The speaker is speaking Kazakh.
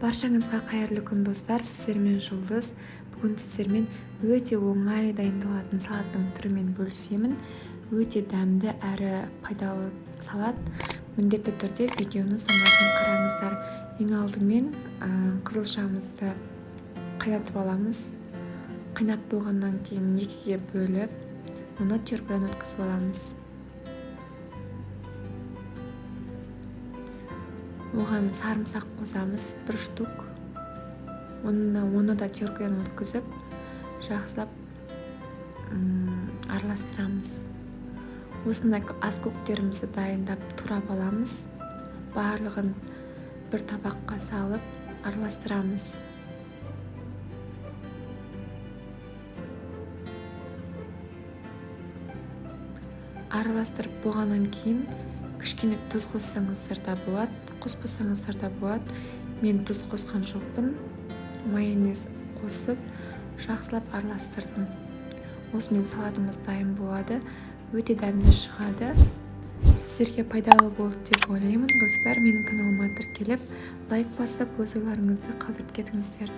Баршаңызға қайырлы күн, достар! Сіздермен Жұлдыз. Бүгін сіздермен өте оңай дайындалатын салаттың түрімен бөлісемін. Өте дәмді әрі пайдалы салат. Міндетті түрде видеоны соңына дейін қараңыздар. Ең алдымен қызылшамызды қайнатып аламыз. Қайнап болғаннан кейін екіге бөліп, оны теркадан өткізіп аламыз. Оған сарымсақ қосамыз, бір штук. Оны да теркадан өткізіп, жақсылап араластырамыз. Осындай аскөктерімізді дайындап, турап аламыз. Барлығын бір табаққа салып, араластырамыз. Араластырып болғаннан кейін кішкене тұз қоссаңыздар да болады, қоспасаңыздар да болады. Мен тұз қосқан жоқпын. Майонез қосып, жақсылап араластырдым. Осымен салатымыз дайын болады. Өте дәмді шығады. Сіздерге пайдалы болды деп ойлаймын. Достар, менің каналыма тіркеліп, лайк басып, өз ойларыңызды қалдырып кетіңіздер.